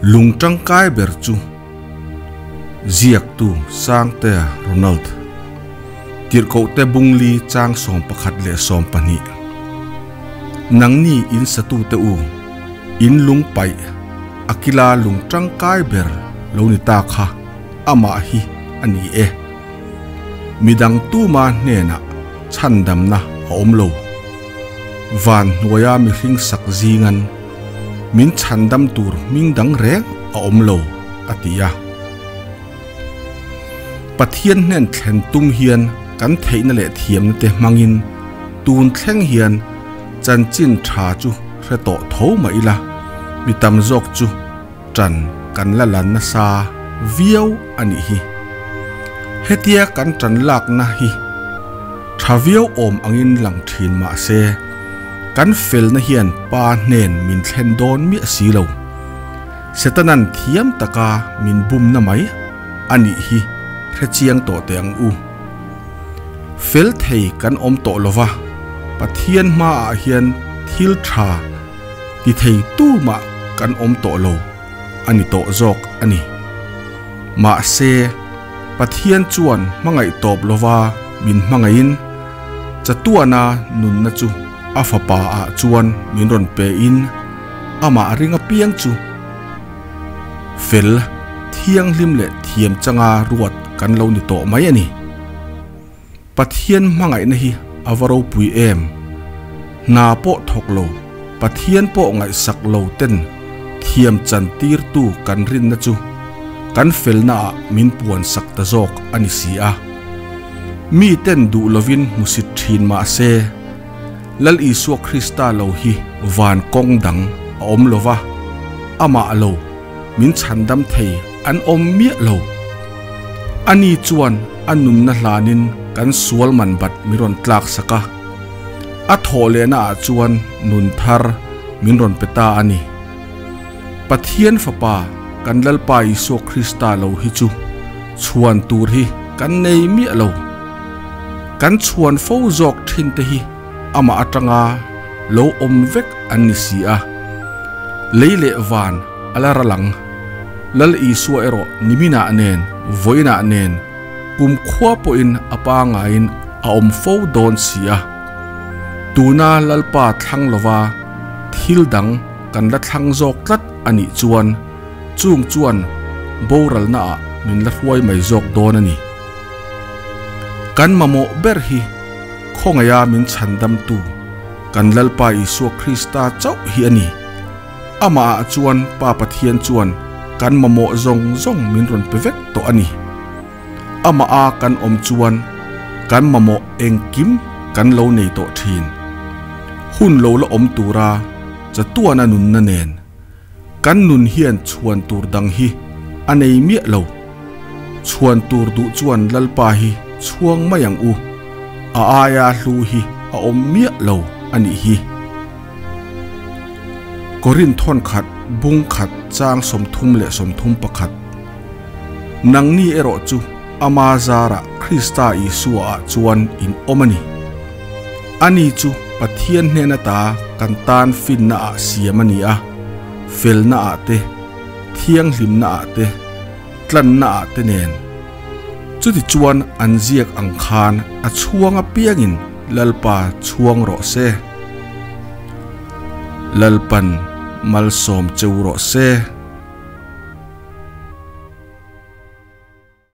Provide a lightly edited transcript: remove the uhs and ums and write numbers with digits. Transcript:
Lung tangkai ber chu Ziaktu Sangtea Ronald Tirhkohte Bungli chang 11 leh 12 Nangni in satute u, in lung paih a kila lung tangkai ber lo ni ta kha amah hi a ni e. Midang tuma hnenah chhandamna a awm lo. Van hnuaia mihring sak zingan min chhandam tur hming dang reng a awm lo, a ti a. Pathian hnen thlen tum hian kan theihna leh thiamna te hmangin tun thleng hian chanchin tha chu hre tawh tho mah ila, mi tam zawk chu ṭan kan la la nasa viau a nih hi. Hetia kan ṭan lakna hi ṭha viau awm angin lang ṭhin mah se, kan felna hian Pa hnen min thlen dawn miah si lo. Setanan thiam taka min bumna mai a nih hi hre chiang tawh teh ang u. Fel thei kan awm tawh lo va, Pathian hmaah hian thil ṭha ti thei tu mah kan awm tawh lo a ni tawh zawk a ni. Mahse, Pathian chuan hmangaih tawp lova min hmangaihin chatuana nunna chu a Fapa ah chuan min rawn pein amah ring apiang chu fel, thianghlim leh thiam changa ruat kan lo ni tawh mai a ni. Pathian hmangaihna hi a va ropui em? Hna pawh thawk lo, Pathian pawh ngaihsak lo ten thiam chan tirtu kan rinna chu kan felnaah min puan sak ta zawk a ni si a. Mi ten duh lovin hmusit thin mah se, Lal Isua Krista lo hi van kawng dang a awm lo va, amah lo min chhandam thei an awm miah lo. Ani chuan a nunna hlanin kan sual man bat min rawn tlak sak a, a thawh lehna ah chuan nun thar min rawn pe ta a ni. Pathian Fapa kan Lalpa Isua Krista lo hi chu chhuan tur hi kan nei miah lo. Kan chhuan fo zawk thin te hi amah atanga lo awm vek an ni si a. Lei leh van a la ral ang. Lal Isua erawh niminah nen, vawiinah nen, kumkhua pawhin a pangaiin a awm fo dawn si a. Tuna Lalpa thlang lova thil dang kan la thlang zawk tlat a nih chuan chung chuan boralnaah min la hruai mai zawk dawn a ni. Kan mamawh ber hi khawngaiha min chhandamtu kan Lalpa Isua Krista chauh hi a ni. Amah ah chuan Pa Pathian chuan kan mamawh zawng zawng min rawn pe vek tawh a ni. Amah a kan awm chuan kan mamawh engkim kan lo nei tawh thin. Hun lo la awm tura chatuana nunna nen kan nun hian chhuan tur dang hi a nei miah lo. Chhuan tur duh chuan Lalpa hi chhuang mai ang u, a aia hlu hi a awm miah lo a nih hi. Korin thawn khat bung khat chang 31. Nangni erawh chu ama zarah Krista Isua ah chuan in awm a ni. Ani chu Pathian hnen ata kan tan finna ah siam a ni a, felna ah te, thianghlimna ah te, tlanna ah te nen. Chutichuan an ziak ang khan a chhuang apiangin Lalpa chhuang rawh se. Lalpan malsawm cheu rawh se.